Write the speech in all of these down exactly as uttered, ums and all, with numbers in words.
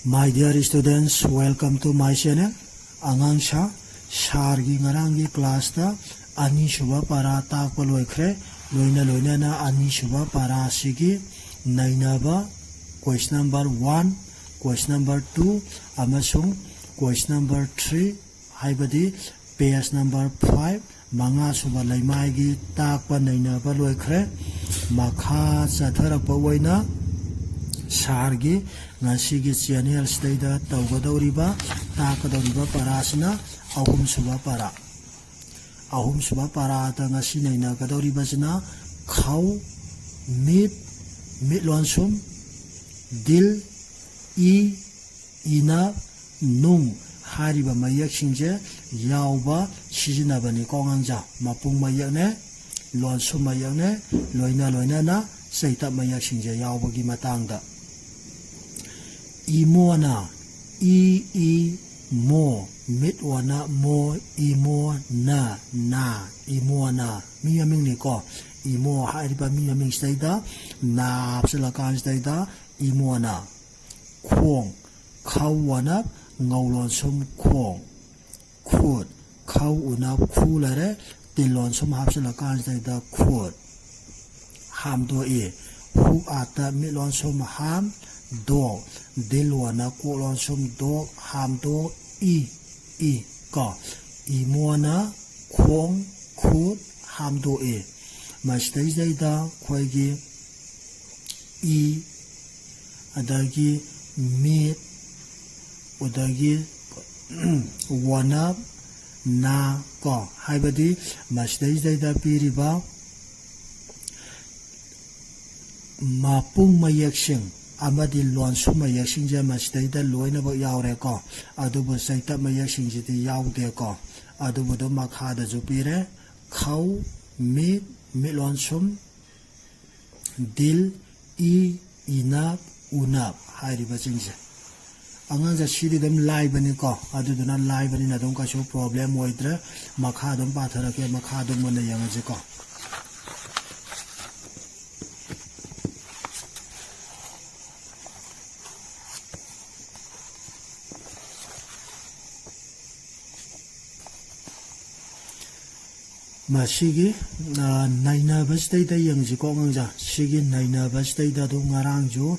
My dear students, welcome to my channel. ꯑꯉꯥꯡ ꯁꯥ, ꯁꯥꯔꯒꯤ ꯉꯔꯥꯡꯒꯤ classꯇ ꯑꯅꯤꯁꯨꯕ ꯄꯥꯔꯥ ꯇꯥꯛꯄ ꯂꯣꯏꯈ꯭ꯔꯦ꯫ ꯂꯣꯏꯅ ꯂꯣꯏꯅꯅ ꯑꯅꯤꯁꯨꯕ ꯄꯥꯔꯥꯁꯤꯒꯤ ꯅꯩꯅꯕ question number one, question number two ꯑꯃꯁꯨꯡ question number three, ꯍꯥꯏꯕꯗꯤ page number five, ꯃꯉꯥꯁꯨꯕ ꯂꯩꯃꯥꯏꯒꯤ ꯇꯥꯛꯄ ꯅꯩꯅꯕ ꯂꯣꯏꯈ꯭ꯔꯦ꯫ ꯃꯈꯥ ꯆꯠꯊꯔꯛꯄ ꯑꯣꯏꯅ ꯁꯥꯔꯒꯤ ꯉꯁꯤꯒꯤ channelꯁꯤꯗꯩꯗ ꯇꯧꯒꯗꯧꯔꯤꯕ, ꯇꯥꯛꯀꯗꯧꯔꯤꯕ ꯄꯥꯔꯥꯁꯤꯅ ꯑꯍꯨꯝꯁꯨꯕ ꯄꯥꯔꯥ꯫ ꯑꯍꯨꯝꯁꯨꯕ ꯄꯥꯔꯥꯗ ꯉꯁꯤ ꯅꯩꯅꯒꯗꯧꯔꯤꯕꯁꯤꯅ ꯈꯧ, ꯃꯤꯠ, ꯃꯤꯠ ꯂꯣꯟꯁꯨꯝ, ꯗꯤꯜ, ꯏ, ꯏꯅ, ꯅꯨꯡ ꯍꯥꯏꯔꯤꯕ ꯃꯌꯦꯛꯁꯤꯡꯁꯦ ꯌꯥꯎꯕ ꯁꯤꯖꯤꯟꯅꯕꯅꯤꯀꯣ ꯑꯉꯥꯡꯖꯥ꯫ ꯃꯄꯨꯡ ꯃꯌꯦꯛꯅꯦ, ꯂꯣꯟꯁꯨꯝ ꯃꯌꯦꯛꯅꯦ, ꯂꯣꯏꯅ ꯂꯣꯏꯅꯅ ꯆꯩꯇꯞ ꯃꯌꯦꯛꯁꯤꯡꯁꯦ ꯌꯥꯎꯕꯒꯤ ꯃꯇꯥꯡꯗ꯫ ꯏꯃꯣꯅ, ꯏ, ꯏ, ꯃꯣ, ꯃꯤꯠ ꯑꯣꯅ ꯃꯣ, ꯏꯃꯣ, ꯅ, ꯅꯥ, ꯏꯃꯣꯅ꯫ ꯃꯤ ꯃꯃꯤꯡꯅꯤꯀꯣ꯫ ꯏꯃꯣ ꯍꯥꯏꯔꯤꯕ ꯃꯤ ꯃꯃꯤꯡꯁꯤꯗꯩꯗ ꯅꯥ ꯍꯥꯞꯆꯤꯜꯂꯀꯥꯟꯁꯤꯗꯩꯗ ꯏꯃꯣꯅ꯫ ꯈꯣꯡ, ꯈꯧ ꯑꯅ ꯉꯧ ꯂꯣꯟꯁꯨꯝ ꯈꯣꯡ꯫ ꯈꯨꯠ, ꯈꯧ ꯎꯅ ꯈꯨ ꯂꯩꯔꯦ, ꯇꯤꯜ ꯂꯣꯟꯁꯨꯝ ꯍꯥꯞꯆꯤꯜꯂꯀꯥꯟꯁꯤꯗꯩꯗ ꯈꯨꯠ꯫ ꯍꯥꯝꯗꯣꯛꯏ꯫ ꯍꯨꯛ ꯑꯥꯇ ꯃꯤꯠ ꯂꯣꯟꯁꯨꯝ ꯍꯥꯝ, ꯗꯣꯛ꯫ ꯗꯤꯜ ꯑꯅ ꯀꯣꯛ ꯂꯣꯟꯁꯨꯝ ꯗꯣꯛ, ꯍꯥꯝꯗꯣꯛ ꯏ, ꯏ꯫ ꯀꯣ꯫ ꯏꯃꯣꯅ ꯈꯣꯡ, ꯈꯨꯠ ꯍꯥꯝꯗꯣꯛꯏ꯫ ꯃꯁꯤꯗꯩꯁꯤꯗꯩꯗ ꯑꯩꯈꯣꯏꯒꯤ ꯏ, ꯑꯗꯒꯤ ꯃꯤꯠ, ꯑꯗꯒꯤ ꯋꯥꯅꯞ, ꯅꯥ ꯀꯣ꯫ ꯍꯥꯏꯕꯗꯤ ꯃꯁꯤꯗꯩꯁꯤꯗꯩꯗ ꯄꯤꯔꯤꯕ ꯃꯄꯨꯡ ꯃꯌꯦꯛꯁꯤꯡ ꯑꯃꯗꯤ ꯂꯣꯟꯁꯨꯝ ꯃꯌꯦꯛꯁꯤꯡꯁꯦ ꯃꯁꯤꯗꯩꯗ ꯂꯣꯏꯅꯃꯛ ꯌꯥꯎꯔꯦꯀꯣ꯫ ꯑꯗꯨꯕꯨ ꯆꯩꯇꯞ ꯃꯌꯦꯛꯁꯤꯡꯁꯤꯗꯤ ꯌꯥꯎꯗꯦꯀꯣ꯫ ꯑꯗꯨꯕꯨ ꯑꯗꯨꯝ ꯃꯈꯥꯗꯁꯨ ꯄꯤꯔꯦ꯫ ꯈꯧ, ꯃꯤꯠ, ꯃꯤꯠ ꯂꯣꯟꯁꯨꯝ, ꯗꯤꯜ, ꯏ, ꯏꯅꯞ, ꯎꯅꯞ ꯍꯥꯏꯔꯤꯕꯁꯤꯡꯁꯦ꯫ ꯑꯉꯥꯡꯁꯦ ꯁꯤꯗꯤ ꯑꯗꯨꯝ ꯂꯥꯏꯕꯅꯤꯀꯣ, ꯑꯗꯨꯗꯨꯅ ꯂꯥꯏꯕꯅꯤꯅ ꯑꯗꯨꯝ ꯀꯩꯁꯨ problem ꯑꯣꯏꯗ꯭ꯔꯦ꯫ ꯃꯈꯥ ꯑꯗꯨꯝ ꯄꯥꯊꯔꯛꯀꯦ, ꯃꯈꯥ ꯑꯗꯨꯝ ꯃꯨꯟꯅ ꯌꯦꯡꯉꯁꯤꯀꯣ꯫ ꯃꯁꯤꯒꯤ ꯅꯩꯅꯕꯁꯤꯗꯩꯗ ꯌꯦꯡꯁꯤꯀꯣ ꯑꯉꯥꯡꯁꯥ꯫ ꯁꯤꯒꯤ ꯅꯩꯅꯕꯁꯤꯗꯩꯗ ꯑꯗꯨ ꯉꯔꯥꯡꯁꯨ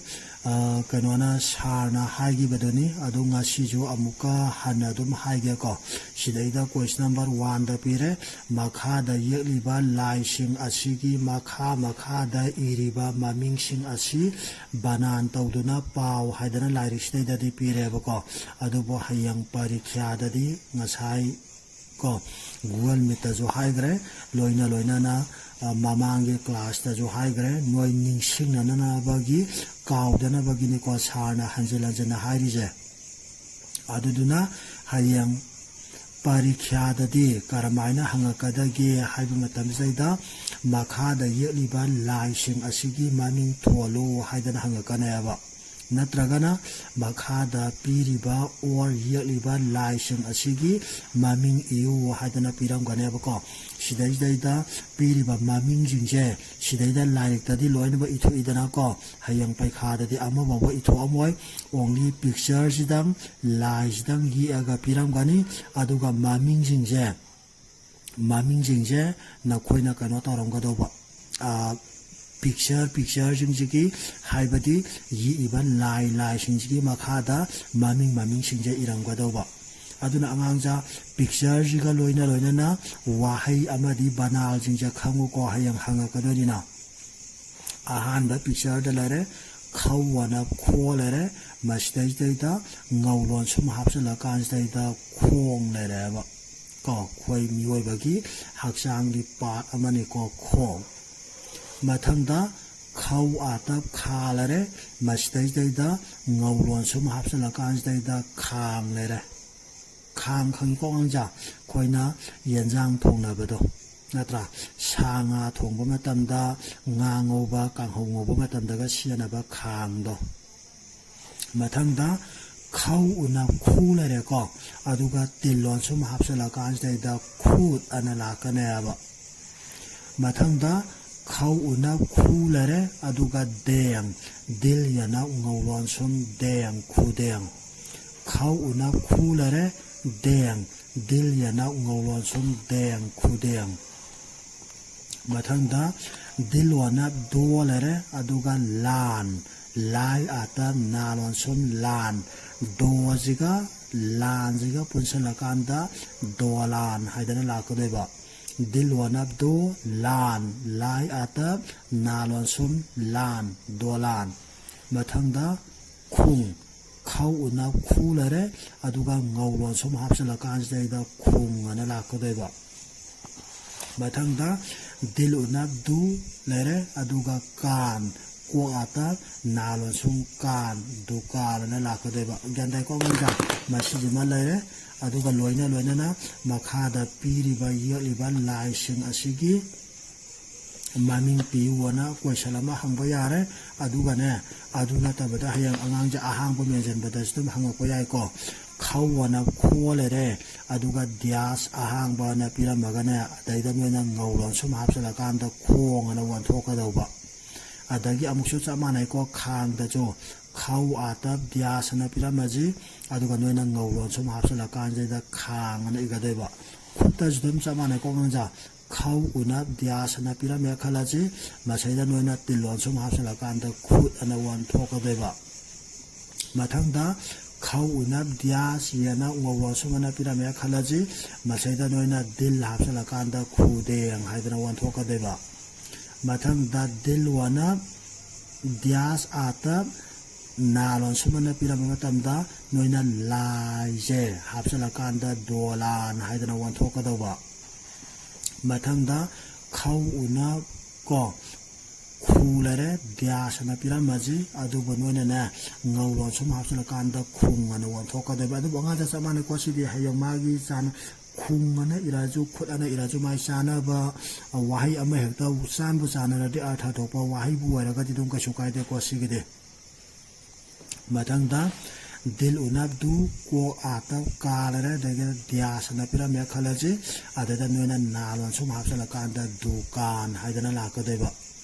ꯀꯩꯅꯣꯅ, ꯁꯥꯔꯅ ꯍꯥꯏꯈꯤꯕꯗꯨꯅꯤ꯫ ꯑꯗꯨ ꯉꯁꯤꯁꯨ ꯑꯃꯨꯛꯀ ꯍꯟꯅ ꯑꯗꯨꯝ ꯍꯥꯏꯒꯦꯀꯣ꯫ ꯁꯤꯗꯩꯗ question number one ꯗ ꯄꯤꯔꯦ, ꯃꯈꯥꯗ ꯌꯦꯛꯂꯤꯕ ꯂꯥꯏꯁꯤꯡ ꯑꯁꯤꯒꯤ ꯃꯈꯥ ꯃꯈꯥꯗ ꯏꯔꯤꯕ ꯃꯃꯤꯡꯁꯤꯡ ꯑꯁꯤ ꯕꯅꯥꯟ ꯇꯧꯗꯨꯅ ꯄꯥꯎ ꯍꯥꯏꯗꯅ ꯂꯥꯏꯔꯤꯛꯁꯤꯗꯩꯗꯗꯤ ꯄꯤꯔꯦꯕꯀꯣ꯫ ꯑꯗꯨꯕꯨ ꯍꯌꯦꯡ ꯄꯔꯤꯈ꯭ꯌꯥꯗꯗꯤ ꯉꯁꯥꯏ ꯀꯣ Google Meetꯇꯁꯨ ꯍꯥꯏꯈ꯭ꯔꯦ, ꯂꯣꯏꯅ ꯂꯣꯏꯅꯅ ꯃꯃꯥꯡꯒꯤ classꯇꯁꯨ ꯍꯥꯏꯈ꯭ꯔꯦ꯫ ꯅꯣꯏ ꯅꯤꯡꯁꯤꯡꯅꯅꯕꯒꯤ, ꯀꯥꯎꯗꯅꯕꯒꯤꯅꯤꯀꯣ ꯁꯥꯔꯅ ꯍꯟꯖꯤꯟ ꯍꯟꯖꯤꯟꯅ ꯍꯥꯏꯔꯤꯁꯦ꯫ ꯑꯗꯨꯗꯨꯅ ꯍꯌꯦꯡ ꯄꯔꯤꯈ꯭ꯌꯥꯗꯗꯤ ꯀꯔꯝꯍꯥꯏꯅ ꯍꯪꯉꯛꯀꯗꯒꯦ ꯍꯥꯏꯕ ꯃꯇꯝꯁꯤꯗꯩꯗ ꯃꯈꯥꯗ ꯌꯦꯛꯂꯤꯕ ꯂꯥꯏꯁꯤꯡ ꯑꯁꯤꯒꯤ ꯃꯃꯤꯡ ꯊꯣꯜꯂꯨ ꯍꯥꯏꯗꯅ ꯍꯪꯉꯛꯀꯅꯦꯕ꯫ ꯅꯠꯇ꯭ꯔꯒꯅ ꯃꯈꯥꯗ ꯄꯤꯔꯤꯕ or ꯌꯦꯛꯂꯤꯕ ꯂꯥꯏꯁꯤꯡ ꯑꯁꯤꯒꯤ ꯃꯃꯤꯡ ꯏꯌꯨ ꯍꯥꯏꯗꯅ ꯄꯤꯔꯝꯒꯅꯦꯕꯀꯣ꯫ ꯁꯤꯗꯩꯁꯤꯗꯩꯗ ꯄꯤꯔꯤꯕ ꯃꯃꯤꯡꯁꯤꯡꯁꯦ ꯁꯤꯗꯩꯗ ꯂꯥꯏꯔꯤꯛꯇꯗꯤ ꯂꯣꯏꯅꯃꯛ ꯏꯊꯣꯛꯏꯗꯅꯀꯣ꯫ ꯍꯌꯦꯡ ꯄꯩꯈꯥꯗꯗꯤ ꯑꯃꯐꯥꯎꯕ ꯏꯊꯣꯛꯑꯝꯃꯣꯏ꯫ Only pictureꯁꯤꯗꯪ, ꯂꯥꯏꯁꯤꯗꯪ ꯌꯦꯛꯑꯒ ꯄꯤꯔꯝꯒꯅꯤ꯫ ꯑꯗꯨꯒ ꯃꯃꯤꯡꯁꯤꯡꯁꯦ, ꯃꯃꯤꯡꯁꯤꯡꯁꯦ ꯅꯈꯣꯏꯅ ꯀꯩꯅꯣ ꯇꯧꯔꯝꯒꯗꯧꯕ, picture, pictureꯁꯤꯡꯁꯤꯒꯤ, ꯍꯥꯏꯕꯗꯤ ꯌꯦꯛꯏꯕ ꯂꯥꯏ, ꯂꯥꯏꯁꯤꯡꯁꯤꯒꯤ ꯃꯈꯥꯗ ꯃꯃꯤꯡ, ꯃꯃꯤꯡꯁꯤꯡꯁꯦ ꯏꯔꯝꯒꯗꯧꯕ꯫ ꯑꯗꯨꯅ ꯑꯉꯥꯡꯁꯥ, pictureꯁꯤꯒ ꯂꯣꯏꯅ ꯂꯣꯏꯅꯅ ꯋꯥꯍꯩ ꯑꯃꯗꯤ ꯕꯅꯥꯟꯁꯤꯡꯁꯦ ꯈꯪꯉꯨꯀꯣ, ꯍꯌꯦꯡ ꯍꯪꯉꯛꯀꯗꯣꯏꯅꯤꯅ꯫ ꯑꯍꯥꯟꯕ pictureꯗ ꯂꯩꯔꯦ, ꯈꯧ ꯑꯅ ꯈꯣ ꯂꯩꯔꯦ, ꯃꯁꯤꯗꯩꯁꯤꯗꯩꯗ ꯉꯧ ꯂꯣꯟꯁꯨꯝ ꯍꯥꯞꯆꯤꯜꯂꯀꯥꯟꯁꯤꯗꯩꯗ ꯈꯣꯡ ꯂꯩꯔꯦꯕ꯫ ꯀꯣ, ꯑꯩꯈꯣꯏ ꯃꯤꯑꯣꯏꯕꯒꯤ ꯍꯛꯆꯥꯡꯒꯤ part ꯑꯃꯅꯤꯀꯣ ꯈꯣꯡ꯫ ꯃꯊꯪꯗ ꯈꯧ ꯑꯇꯞ ꯈꯥ ꯂꯩꯔꯦ, ꯃꯁꯤꯗꯩꯁꯤꯗꯩꯗ ꯉꯧ ꯂꯣꯟꯁꯨꯝ ꯍꯥꯞꯆꯤꯜꯂꯀꯥꯟꯁꯤꯗꯩꯗ ꯈꯥꯡ ꯂꯩꯔꯦ꯫ ꯈꯥꯡ ꯈꯪꯉꯤꯀꯣ ꯑꯉꯥꯡꯁꯥ? ꯑꯩꯈꯣꯏꯅ ꯌꯦꯟꯖꯥꯡ ꯊꯣꯡꯅꯕꯗꯣ, ꯅꯠꯇ꯭ꯔꯥ? ꯁꯥ ꯉꯥ ꯊꯣꯡꯕ ꯃꯇꯝꯗ, ꯉꯥ ꯉꯧꯕ, ꯀꯥꯡꯍꯧ ꯉꯧꯕ ꯃꯇꯝꯗꯒ ꯁꯤꯖꯤꯟꯅꯕ ꯈꯥꯡꯗꯣ꯫ ꯃꯊꯪꯗ ꯈꯧ ꯎꯅ ꯈꯨ ꯂꯩꯔꯦꯀꯣ, ꯑꯗꯨꯒ ꯇꯤꯜ ꯂꯣꯟꯁꯨꯝ ꯍꯥꯞꯆꯤꯜꯂꯀꯥꯟꯁꯤꯗꯩꯗ ꯈꯨꯠ ꯑꯅ ꯂꯥꯛꯀꯅꯦꯕ꯫ ꯃꯊꯪꯗ ꯈꯧ ꯎꯅ ꯈꯨ ꯂꯩꯔꯦ, ꯑꯗꯨꯒ ꯗꯦꯡ, ꯗꯤꯜ ꯌꯅ ꯉꯧ ꯂꯣꯟꯁꯨꯝ ꯗꯦꯡ, ꯈꯨꯗꯦꯡ꯫ ꯈꯧ ꯎꯅ ꯈꯨ ꯂꯩꯔꯦ, ꯗꯦꯡ, ꯗꯤꯜ ꯌꯅ ꯉꯧ ꯂꯣꯟꯁꯨꯝ ꯗꯦꯡ, ꯈꯨꯗꯦꯡ꯫ ꯃꯊꯪꯗ ꯗꯤꯜ ꯋꯥꯅ ꯗꯣ ꯂꯩꯔꯦ, ꯑꯗꯨꯒ ꯂꯥꯟ, ꯂꯥꯏ ꯑꯥꯇ ꯅꯥ ꯂꯣꯟꯁꯨꯝ ꯂꯥꯟ, ꯗꯣꯁꯤꯒ ꯂꯥꯟꯁꯤꯒ ꯄꯨꯟꯁꯤꯜꯂꯀꯥꯟꯗ ꯗꯣꯂꯥꯟ ꯍꯥꯏꯗꯅ ꯂꯥꯛꯀꯗꯣꯏꯕ꯫ ꯗꯤꯜ ꯋꯥꯅ ꯗꯣ, ꯂꯥꯟ, ꯂꯥꯏ ꯑꯥꯇ ꯅꯥ ꯂꯣꯟꯁꯨꯝ ꯂꯥꯟ, ꯗꯣꯂꯥꯟ꯫ ꯃꯊꯪꯗ ꯈꯨꯡ, ꯈꯧ ꯎꯅ ꯈꯨ ꯂꯩꯔꯦ, ꯑꯗꯨꯒ ꯉꯧ ꯂꯣꯟꯁꯨꯝ ꯍꯥꯞꯆꯤꯜꯂꯀꯥꯟꯁꯤꯗꯩꯗ ꯈꯨꯡ ꯑꯅ ꯂꯥꯛꯀꯗꯣꯏꯕ꯫ ꯃꯊꯪꯗ ꯗꯤꯜ ꯎꯅ ꯗꯨ ꯂꯩꯔꯦ, ꯑꯗꯨꯒ ꯀꯥꯟ, ꯀꯣꯛ ꯑꯥꯇ ꯅꯥ ꯂꯣꯟꯁꯨꯝ ꯀꯥꯟ, ꯗꯨꯀꯥꯟ ꯑꯅ ꯂꯥꯛꯀꯗꯣꯏꯕ꯫ ꯒ꯭ꯌꯥꯟ ꯇꯥꯏꯀꯣ ꯑꯉꯥꯡꯁꯤꯡ? ꯃꯁꯤꯁꯤꯃ ꯂꯩꯔꯦ꯫ ꯑꯗꯨꯒ ꯂꯣꯏꯅ ꯂꯣꯏꯅꯅ ꯃꯈꯥꯗ ꯄꯤꯔꯤꯕ ꯌꯦꯛꯂꯤꯕ ꯂꯥꯏꯁꯤꯡ ꯑꯁꯤꯒꯤ ꯃꯃꯤꯡ ꯄꯤꯌꯨꯅ ꯀꯣꯏꯁꯟ ꯑꯃ ꯍꯪꯕ ꯌꯥꯔꯦ꯫ ꯑꯗꯨꯒꯅꯦ, ꯑꯗꯨ ꯅꯠꯇꯕꯗ ꯍꯌꯦꯡ ꯑꯉꯥꯡꯁꯦ ꯑꯍꯥꯡꯕ ꯃꯦꯟꯁꯤꯟꯕꯗꯁꯨ ꯑꯗꯨꯝ ꯍꯪꯉꯛꯄ ꯌꯥꯏꯀꯣ꯫ ꯈꯧ ꯑꯅ ꯈꯣ ꯂꯩꯔꯦ, ꯑꯗꯨꯒ ꯗ꯭ꯌꯥꯁ ꯑꯍꯥꯡꯕ ꯑꯅ ꯄꯤꯔꯝꯃꯒꯅꯦ, ꯑꯗꯩꯗ ꯅꯣꯏꯅ ꯉꯧ ꯂꯣꯟꯁꯨꯝ ꯍꯥꯞꯆꯤꯜꯂꯀꯥꯟꯗ ꯈꯣꯡ ꯑꯅ ꯑꯣꯟꯊꯣꯛꯀꯗꯧꯕ꯫ ꯑꯗꯒꯤ ꯑꯃꯨꯛꯁꯨ ꯆꯞ ꯃꯥꯟꯅꯩꯀꯣ, ꯈꯥꯡꯗꯁꯨ ꯈꯧ ꯑꯥꯇ ꯗ꯭ꯌꯥꯁ ꯑꯅ ꯄꯤꯔꯝꯃꯁꯤ, ꯑꯗꯨꯒ ꯅꯣꯏꯅ ꯉꯧ ꯂꯣꯟꯁꯨꯝ ꯍꯥꯞꯆꯤꯜꯂꯀꯥꯟꯁꯤꯗ ꯈꯥꯡ ꯑꯅ ꯏꯒꯗꯣꯏꯕ꯫ ꯈꯨꯠꯇꯁꯨ ꯑꯗꯨꯝ ꯆꯞ ꯃꯥꯟꯅꯩꯀꯣ ꯑꯉꯥꯡꯁꯥ꯫ ꯈꯧ ꯎꯅ ꯗ꯭ꯌꯥꯁ ꯑꯅ ꯄꯤꯔꯝꯃꯦ ꯈꯜꯂꯁꯤ, ꯃꯁꯤꯗ ꯅꯣꯏꯅ ꯇꯤꯜꯂꯣꯟ ꯁꯨꯝ ꯍꯥꯞꯆꯤꯜꯂꯀꯥꯟꯗ ꯈꯨꯠ ꯑꯅ ꯑꯣꯟꯊꯣꯛꯀꯗꯣꯏꯕ꯫ ꯃꯊꯪꯗ ꯈꯧ ꯎꯅ ꯗ꯭ꯌꯥꯁ ꯌꯦꯅ ꯉꯧꯔꯣꯟ ꯁꯨꯝ ꯑꯅ ꯄꯤꯔꯝꯃꯦ ꯈꯜꯂꯁꯤ, ꯃꯁꯤꯗ ꯅꯣꯏꯅ ꯗꯤꯜ ꯍꯥꯞꯆꯤꯜꯂꯀꯥꯟꯗ ꯈꯨꯗꯦꯡ ꯍꯥꯏꯗꯅ ꯑꯣꯟꯊꯣꯛꯀꯗꯣꯏꯕ꯫ ꯃꯊꯪꯗ ꯗꯤꯜ ꯋꯥꯅ ꯗ꯭ꯌꯥꯁ ꯑꯥꯇ ꯅꯥ ꯂꯣꯟꯁꯨꯝ ꯑꯅ ꯄꯤꯔꯝꯕ ꯃꯇꯝꯗ ꯅꯣꯏꯅ ꯂꯥꯏꯁꯦ ꯍꯥꯞꯆꯤꯜꯂꯀꯥꯟꯗ ꯗꯣꯂꯥꯟ ꯍꯥꯏꯗꯅ ꯑꯣꯟꯊꯣꯛꯀꯗꯧꯕ꯫ ꯃꯊꯪꯗ ꯈꯧ ꯎꯅ ꯀꯣ ꯈꯨ ꯂꯩꯔꯦ, ꯗ꯭ꯌꯥꯁ ꯑꯅ ꯄꯤꯔꯝꯃꯁꯤ, ꯑꯗꯨꯕꯨ ꯅꯣꯏꯅꯅꯦ ꯉꯧ ꯂꯣꯟꯁꯨꯝ ꯍꯥꯞꯆꯤꯜꯂꯀꯥꯟꯗ ꯈꯨꯡ ꯑꯅ ꯑꯣꯟꯊꯣꯛꯀꯗꯣꯏꯕ꯫ ꯑꯗꯨꯕꯨ ꯑꯉꯥꯡꯁꯦ ꯆꯞ ꯃꯥꯟꯅꯩꯀꯣ, ꯁꯤꯗꯤ ꯍꯌꯦꯡ ꯃꯥꯒꯤ ꯆꯥꯅ ꯈꯨꯡ ꯑꯅ ꯏꯔꯁꯨ ꯈꯨꯠ ꯑꯅ ꯏꯔꯁꯨ ꯃꯥꯏ ꯆꯥꯅꯕ ꯋꯥꯍꯩ ꯑꯃ ꯍꯦꯛꯇ ꯆꯥꯟꯕꯨ ꯆꯥꯟꯅꯔꯗꯤ ꯑꯔꯊ ꯊꯣꯛꯄ ꯋꯥꯍꯩꯕꯨ ꯑꯣꯏꯔꯒꯗꯤ ꯑꯗꯨꯝ ꯀꯩꯁꯨ ꯀꯥꯏꯗꯦꯀꯣ ꯁꯤꯒꯤꯗꯤ꯫ ꯃꯊꯪꯗ ꯗꯤꯜ ꯎꯅꯕꯗꯨ ꯀꯣꯛ ꯑꯥꯇ ꯀꯥ ꯂꯩꯔꯦ, ꯑꯗꯒꯤ ꯗ꯭ꯌꯥꯁ ꯑꯅ ꯄꯤꯔꯝꯃꯦ ꯈꯜꯂꯁꯤ, ꯑꯗꯨꯗ ꯅꯣꯏꯅ ꯅꯥ ꯂꯣꯟꯁꯨꯝ ꯍꯥꯞꯆꯤꯜꯂꯀꯥꯟꯗ ꯗꯨꯀꯥꯟ ꯍꯥꯏꯗꯅ ꯂꯥꯛꯀꯗꯣꯏꯕ꯫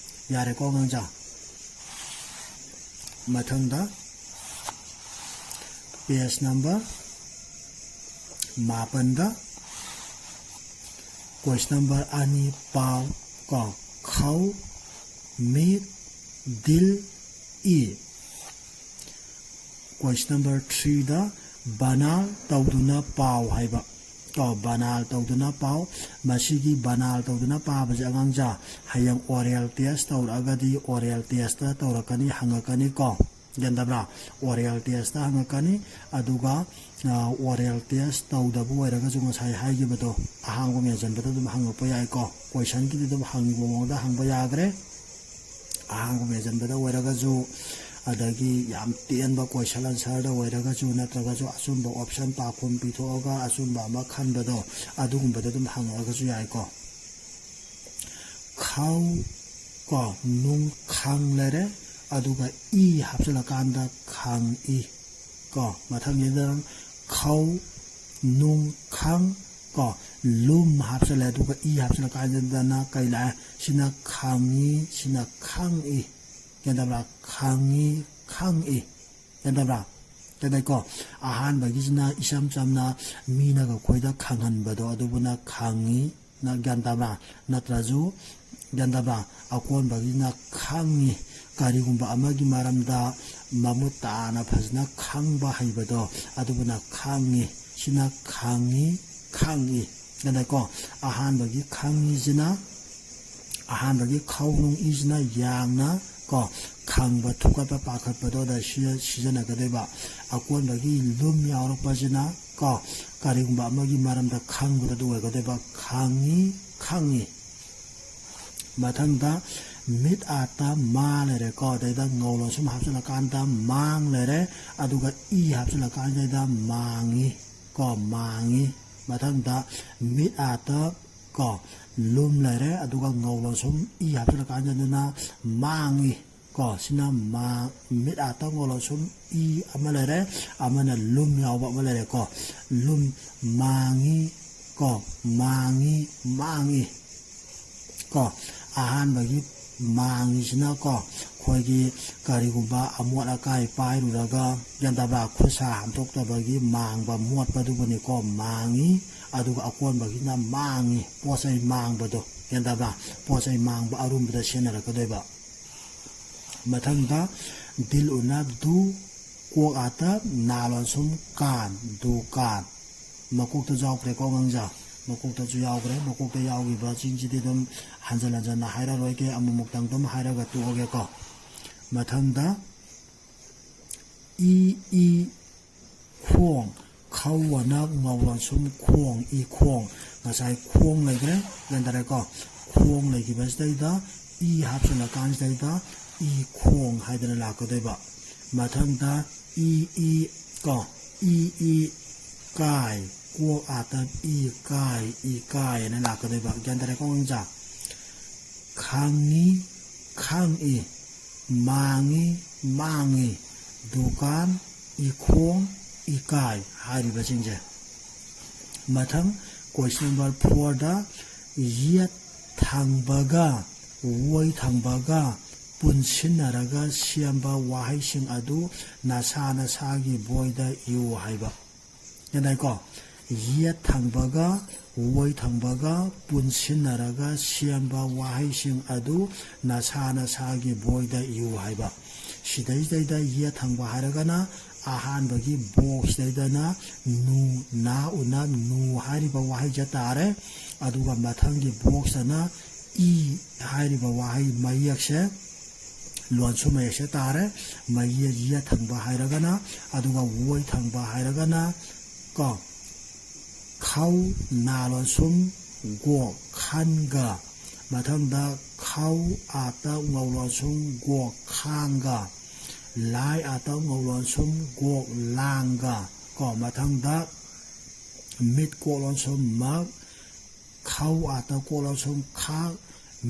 ꯌꯥꯔꯦꯀꯣ ꯑꯉꯥꯡꯁꯥ? ꯃꯊꯪꯗ ꯄꯦꯖ ꯅꯝꯕꯔ ꯃꯥꯄꯟꯗ ꯀꯣꯏꯁꯟ ꯅꯝꯕꯔ ꯑꯅꯤ ꯄꯥꯎ꯫ ꯀꯣ, ꯈꯧ, ꯃꯤꯠ, ꯗꯤꯜ, ꯏ꯫ Question number three ꯗ ꯕꯅꯥꯜ ꯇꯧꯗꯨꯅ ꯄꯥꯎ ꯍꯥꯏꯕ꯫ ꯀꯣ, ꯕꯅꯥꯜ ꯇꯧꯗꯨꯅ ꯄꯥꯎ꯫ ꯃꯁꯤꯒꯤ ꯕꯅꯥꯜ ꯇꯧꯗꯨꯅ ꯄꯥꯕꯁꯦ ꯑꯉꯥꯡꯖꯥ, ꯍꯌꯦꯡ oral test ꯇꯧꯔꯛꯑꯒꯗꯤ oral test ꯇꯧꯔꯛꯀꯅꯤ, ꯍꯪꯉꯛꯀꯅꯤ ꯀꯣ꯫ ꯒ꯭ꯌꯥꯟ ꯇꯥꯕ꯭ꯔꯥ? Oral test ꯍꯪꯉꯛꯀꯅꯤ꯫ ꯑꯗꯨꯒ, ꯑ, oral test ꯇꯧꯗꯕ ꯑꯣꯏꯔꯒꯁꯨ ꯉꯁꯥꯏ ꯍꯥꯏꯈꯤꯕꯗꯣ ꯑꯍꯥꯡꯕ ꯃꯦꯟꯁꯤꯟꯕꯗ ꯑꯗꯨꯝ ꯍꯪꯉꯛꯄ ꯌꯥꯏꯀꯣ꯫ Question ꯒꯤꯗꯤ ꯑꯗꯨꯝ ꯍꯪꯕ ꯃꯑꯣꯡꯗ ꯍꯪꯕ ꯌꯥꯈ꯭ꯔꯦ꯫ ꯑꯍꯥꯡꯕ ꯃꯦꯟꯁꯤꯟꯕꯗ ꯑꯣꯏꯔꯒꯁꯨ, ꯑꯗꯒꯤ ꯌꯥꯝ ꯇꯦꯟꯕ question answer ꯗ ꯑꯣꯏꯔꯒꯁꯨ, ꯅꯠꯇ꯭ꯔꯒꯁꯨ ꯑꯆꯨꯝꯕ option ꯄꯥꯈꯨꯝ ꯄꯤꯊꯣꯛꯑꯒ ꯑꯆꯨꯝꯕ ꯑꯃ ꯈꯟꯕꯗꯣ, ꯑꯗꯨꯒꯨꯝꯕꯗ ꯑꯗꯨꯝ ꯍꯪꯉꯛꯑꯒꯁꯨ ꯌꯥꯏꯀꯣ꯫ ꯈꯧ ꯀꯣ, ꯅꯨꯡ ꯈꯪ ꯂꯩꯔꯦ, ꯑꯗꯨꯒ ꯏ ꯍꯥꯞꯆꯤꯜꯂꯀꯥꯟꯗ ꯈꯪꯏ ꯀꯣ꯫ ꯃꯊꯪꯒꯤꯗ ꯈꯧ, ꯅꯨꯡ ꯈꯪ ꯀꯣ, ꯂꯨꯝ ꯍꯥꯞꯆꯤꯜꯂꯦ, ꯑꯗꯨꯒ ꯏ ꯍꯥꯞꯆꯤꯜꯂꯀꯥꯟꯁꯤꯗꯅ ꯀꯩ ꯂꯥꯛꯑꯦ? ꯁꯤꯅ ꯈꯪꯉꯤ, ꯁꯤꯅ ꯈꯪꯏ꯫ ꯒ꯭ꯌꯥꯟ ꯇꯥꯕ꯭ꯔꯥ? ꯈꯪꯉꯤ, ꯈꯪꯏ꯫ ꯒ꯭ꯌꯥꯟ ꯇꯥꯕ꯭ꯔꯥ? ꯒ꯭ꯌꯥꯟ ꯇꯥꯏꯀꯣ? ꯑꯍꯥꯟꯕꯒꯤꯁꯤꯅ ꯏꯆꯝ ꯆꯝꯅ ꯃꯤꯅꯒ ꯑꯩꯈꯣꯏꯗ ꯈꯪꯍꯟꯕꯗꯣ, ꯑꯗꯨꯕꯨꯅ ꯈꯪꯉꯤ꯫ ꯅ-, ꯒ꯭ꯌꯥꯟ ꯇꯥꯕ꯭ꯔꯥ? ꯅꯠꯇ꯭ꯔꯁꯨ, ꯒ꯭ꯌꯥꯟ ꯇꯥꯕ꯭ꯔꯥ? ꯑꯀꯣꯟꯕꯒꯤꯅ ꯈꯪꯉꯤ꯫ ꯀꯔꯤꯒꯨꯝꯕ ꯑꯃꯒꯤ ꯃꯔꯝꯗ ꯃꯃꯨꯠ ꯇꯥꯅ ꯐꯖꯅ ꯈꯪꯕ ꯍꯩꯕꯗꯣ, ꯑꯗꯨꯕꯨꯅ ꯈꯪꯉꯤ꯫ ꯁꯤꯅ ꯈꯪꯉꯤ, ꯈꯪꯉꯤ꯫ ꯒ꯭ꯌꯥꯟ ꯇꯥꯏꯀꯣ? ꯑꯍꯥꯟꯕꯒꯤ ꯈꯪꯉꯤꯁꯤꯅ, ꯑꯍꯥꯟꯕꯒꯤ ꯈꯧ ꯅꯨꯡ ꯏꯁꯤꯅ ꯌꯥꯡꯅ ꯀꯣ, ꯈꯪꯕ, ꯊꯨꯞꯀꯠꯄ, ꯄꯥꯈꯠꯄꯗꯣ ꯑꯗ ꯁꯤ-, ꯁꯤꯖꯤꯟꯅꯒꯗꯣꯏꯕ꯫ ꯑꯀꯣꯟꯕꯒꯤ ꯂꯨꯝ ꯌꯥꯎꯔꯛꯄꯁꯤꯅ ꯀꯣ, ꯀꯔꯤꯒꯨꯝꯕ ꯑꯃꯒꯤ ꯃꯔꯝꯗ ꯈꯪꯕꯗ ꯑꯗꯨ ꯑꯣꯏꯒꯗꯣꯏꯕ꯫ ꯈꯪꯉꯤ, ꯈꯪꯉꯤ꯫ ꯃꯊꯪꯗ ꯃꯤꯠ ꯑꯥꯠꯇ ꯃꯥ ꯂꯩꯔꯦꯀꯣ, ꯑꯗꯩꯗ ꯉꯧ ꯂꯣꯟꯁꯨꯝ ꯍꯥꯞꯆꯤꯜꯂꯀꯥꯟꯗ ꯃꯥꯡ ꯂꯩꯔꯦ, ꯑꯗꯨꯒ ꯏ ꯍꯥꯞꯆꯤꯜꯂꯀꯥꯟꯗꯩꯗ ꯃꯥꯡꯉꯤ ꯀꯣ, ꯃꯥꯡꯉꯤ꯫ ꯃꯊꯪꯗ ꯃꯤꯠ ꯑꯥꯠꯇ ꯀꯣ, ꯂꯨꯝ ꯂꯩꯔꯦ, ꯑꯗꯨꯒ ꯉꯧ ꯂꯣꯟꯁꯨꯝ ꯏ ꯍꯥꯞꯆꯤꯜꯂꯀꯥꯟꯗꯅ ꯃꯥꯡꯉꯤ ꯀꯣ꯫ ꯁꯤꯅ ꯃꯥ-, ꯃꯤꯠ ꯑꯥꯠꯇ ꯉꯧ ꯂꯣꯟꯁꯨꯝ ꯏ ꯑꯃ ꯂꯩꯔꯦ, ꯑꯃꯅ ꯂꯨꯝ ꯌꯥꯎꯕ ꯑꯃ ꯂꯩꯔꯦꯀꯣ꯫ ꯂꯨꯝ, ꯃꯥꯡꯉꯤ ꯀꯣ, ꯃꯥꯡꯉꯤ, ꯃꯥꯡꯉꯤ ꯀꯣ꯫ ꯑꯍꯥꯟꯕꯒꯤ ꯃꯥꯡꯉꯤꯁꯤꯅꯀꯣ, ꯑꯩꯈꯣꯏꯒꯤ ꯀꯔꯤꯒꯨꯝꯕ ꯑꯃꯣꯠ ꯑꯀꯥꯏ ꯄꯥꯏꯔꯨꯔꯒ, ꯒ꯭ꯌꯥꯟ ꯇꯥꯕ꯭ꯔꯥ, ꯈꯨꯠ ꯁꯥ ꯍꯥꯝꯗꯣꯛꯇꯕꯒꯤ ꯃꯥꯡꯕ ꯃꯣꯠꯄꯗꯨꯕꯨꯅꯤꯀꯣ ꯃꯥꯡꯉꯤ꯫ ꯑꯗꯨꯒ ꯑꯀꯣꯟꯕꯒꯤꯅ ꯃꯥꯡꯉꯤ, ꯄꯣꯠ ꯆꯩ ꯃꯥꯡꯕꯗꯣ, ꯒ꯭ꯌꯥꯟ ꯇꯥꯕ꯭ꯔꯥ, ꯄꯣꯠ ꯆꯩ ꯃꯥꯡꯕ ꯑꯔꯨꯝꯕꯗ ꯁꯤꯖꯤꯟꯅꯔꯛꯀꯗꯣꯏꯕ꯫ ꯃꯊꯪꯗ ꯗꯤꯜ ꯎꯅꯞ ꯗꯨ, ꯀꯣꯛ ꯑꯥꯇꯞ ꯅꯥ ꯂꯣꯟꯁꯨꯝ ꯀꯥꯟ, ꯗꯨꯀꯥꯟ꯫ ꯃꯀꯣꯛꯇꯁꯨ ꯌꯥꯎꯈ꯭ꯔꯦꯀꯣ ꯑꯉꯥꯡꯁꯦ, ꯃꯀꯣꯛꯇꯁꯨ ꯌꯥꯎꯈ꯭ꯔꯦ꯫ ꯃꯀꯣꯛꯇ ꯌꯥꯎꯈꯤꯕꯁꯤꯡꯁꯤꯗꯤ ꯑꯗꯨꯝ ꯍꯟꯖꯟ ꯍꯟꯖꯟꯅ ꯍꯥꯏꯔꯔꯣꯏꯒꯦ, ꯑꯃꯨꯛꯃꯨꯛꯇꯪ ꯑꯗꯨꯝ ꯍꯥꯏꯔꯒ ꯇꯣꯛꯑꯒꯦꯀꯣ꯫ ꯃꯊꯪꯗ ꯏ, ꯏ, ꯈꯣꯡ, ꯈꯧ ꯑꯅ ꯉꯧ ꯂꯣꯟꯁꯨꯝ ꯈꯣꯡ, ꯏ ꯈꯣꯡ꯫ ꯉꯁꯥꯏ ꯈꯣꯡ ꯂꯩꯈ꯭ꯔꯦ, ꯒ꯭ꯌꯥꯟ ꯇꯥꯔꯦꯀꯣ? ꯈꯣꯡ ꯂꯩꯈꯤꯕꯁꯤꯗꯩꯗ ꯏ ꯍꯥꯞꯆꯤꯜꯂꯀꯥꯟꯁꯤꯗꯩꯗ ꯏ ꯈꯣꯡ ꯍꯥꯏꯗꯅ ꯂꯥꯛꯀꯗꯣꯏꯕ꯫ ꯃꯊꯪꯗ ꯏ, ꯏ, ꯀꯣ, ꯏ, ꯏ, ꯀꯥꯏ, ꯀꯣꯛ ꯑꯥꯇꯞ ꯏ ꯀꯥꯏ, ꯏ ꯀꯥꯏ ꯍꯥꯏꯅ ꯂꯥꯛꯀꯗꯣꯏꯕ꯫ ꯒ꯭ꯌꯥꯟ ꯇꯥꯔꯦꯀꯣ ꯑꯉꯥꯡꯁꯥ? ꯈꯥꯡꯉꯤ, ꯈꯥꯡꯏ, ꯃꯥꯡꯉꯤ, ꯃꯥꯡꯉꯤ, ꯗꯨꯀꯥꯟ, ꯏꯈꯣꯡ, ꯏꯀꯥꯏ ꯍꯥꯏꯔꯤꯕꯁꯤꯡꯁꯦ꯫ ꯃꯊꯪ question number fourꯗ ꯌꯦꯠ ꯊꯪꯕꯒ ꯑꯣꯏ ꯊꯪꯕꯒ ꯄꯨꯟꯁꯤꯟꯅꯔꯒ ꯁꯦꯝꯕ ꯋꯥꯍꯩꯁꯤꯡ ꯑꯗꯨ ꯅꯁꯥ ꯅꯁꯥꯒꯤ ꯕꯣꯏꯗ ꯏꯌꯨ ꯍꯥꯏꯕ꯫ ꯒ꯭ꯌꯥꯟ ꯇꯥꯏꯀꯣ? ꯌꯦꯠ ꯊꯪꯕꯒ ꯑꯣꯏ ꯊꯪꯕꯒ ꯄꯨꯟꯁꯤꯟꯅꯔꯒ ꯁꯦꯝꯕ ꯋꯥꯍꯩꯁꯤꯡ ꯑꯗꯨ ꯅꯁꯥ ꯅꯁꯥꯒꯤ ꯕꯣꯏꯗ ꯏꯌꯨ ꯍꯥꯏꯕ꯫ ꯁꯤꯗꯩꯁꯤꯗꯩꯗ ꯌꯦꯠ ꯊꯪꯕ ꯍꯥꯏꯔꯒꯅ ꯑꯍꯥꯟꯕꯒꯤ boxꯁꯤꯗꯩꯗꯅ ꯅꯨ, ꯅꯥ ꯎꯅ ꯅꯨ ꯍꯥꯏꯔꯤꯕ ꯋꯥꯍꯩꯁꯦ ꯇꯥꯔꯦ꯫ ꯑꯗꯨꯒ ꯃꯊꯪꯒꯤ boxꯇꯅ ꯏ ꯍꯥꯏꯔꯤꯕ ꯋꯥꯍꯩ ꯃꯌꯦꯛꯁꯦ, ꯂꯣꯟꯁꯨꯝ ꯃꯌꯦꯛꯁꯦ ꯇꯥꯔꯦ꯫ ꯃꯌꯦꯛ ꯌꯦꯠ ꯊꯪꯕ ꯍꯥꯏꯔꯒꯅ, ꯑꯗꯨꯒ ꯑꯣꯏ ꯊꯪꯕ ꯍꯥꯏꯔꯒꯅ ꯀꯣ, ꯈꯧ ꯅꯥ ꯂꯣꯟꯁꯨꯝ ꯒꯣꯛ ꯈꯟꯒ꯫ ꯃꯊꯪꯗ ꯈꯧ ꯑꯥꯇ ꯉꯧ ꯂꯣꯟꯁꯨꯝ ꯒꯣꯛ ꯈꯥꯡꯒ꯫ ꯂꯥꯏ ꯑꯥꯇ ꯉꯧ ꯂꯣꯟꯁꯨꯝ ꯒꯣꯛ ꯂꯥꯡꯒ꯫ ꯀꯣ, ꯃꯊꯪꯗ ꯃꯤꯠ ꯀꯣꯛ ꯂꯣꯟꯁꯨꯝ ꯃꯛ, ꯈꯧ ꯑꯥꯇ ꯀꯣꯛ ꯂꯣꯟꯁꯨꯝ ꯈꯥꯛ,